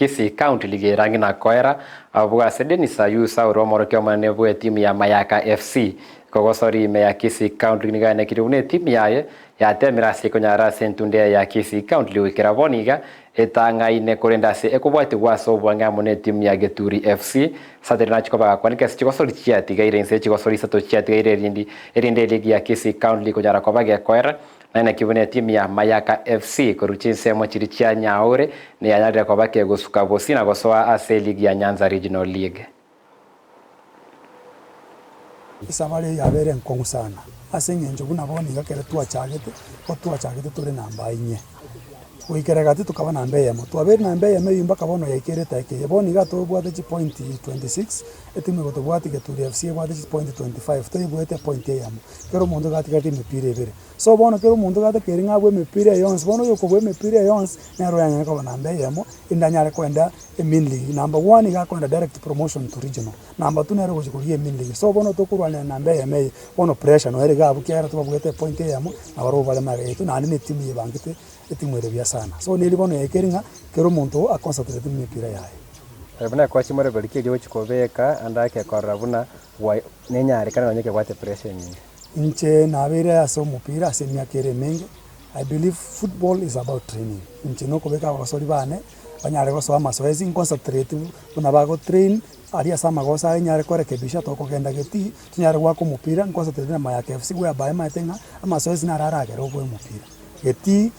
Kisii County League erangi na koera abwo ase Dennis Ayusa ore omorokia omonene bw'etimu ya Mayaka FC. Kogosori ime ya Kisii County League nigo aenekire buna etimu yaye yatemire ase ekonyara ase entunda eye ya Kisii County League goikera bono iga etang'aine korende ase ekobwatigwa ase obwange amo netimu ya Geturi FC. Saturday nachia koba gakwaneka ase chigosori chiatigaire inse chigosori isato chiatigaire erindi erinde eligi ya Kisii County League konyara koba gekoera. Naye naki buna etimu ya Mayaka FC korwa chinsemo chiria chia Nyaore neyanyarire koba kegosuka bosio na gosoa ase eligi ya Nyanza Regional League. Esabari eye yabeire enkong'u sana, ase eng'encho buna bono iga ekero twachagete, nigo twachagete tore namba inye, goikera gati tokaba namba eyemo, twabeire namba eyemo eywo mpaka bono yaikeire edaika eye, bono iga tobwate chipoint 26, etimu egotobwatia Geturi FC ebwate chipoint 25, toibuete epoint eyemo, kera omonto iga atigarete emepira ebere. So bono kera omonto gatakeire ng'a abue emepira eye yonsi, bono oyokobua emepira eye yonsi, nere oyanyare koba namba eyemo, erinde anyare koenda emain league. Number one iga akoenda direct promotion to regional, number two nere ogochia korigia emain league. So bono tokorwanera namba eyemo eye, bono pressure noyo ere iga abwo kiagera twabuete epoint eyemo, nabarobwo bare magega yaito naende na etimu yebangete, etimu ere buya sana. So neri bono yaikeire ng'a kera omonto aconcentrate emepira yaye. Buna ekochi moreberi ki erio ogochia kobeka ande ake korora buna nenyarekane nonye kebwate pressure enyinge. Inche nabeire ase omopira ase emiaka ere emenge, I believe football is about training. Inche nokobeka abagosori bane, banyare gosoa amasoesi, nconcentrate buna bago train, aria ase amagoso aye nyare korekebisha tokogenda getii, tonyare goaka omopira, nconcentrate na Mayaka FC whereby maete ng'a amasoesi naro aragere oboe omopira. Getii.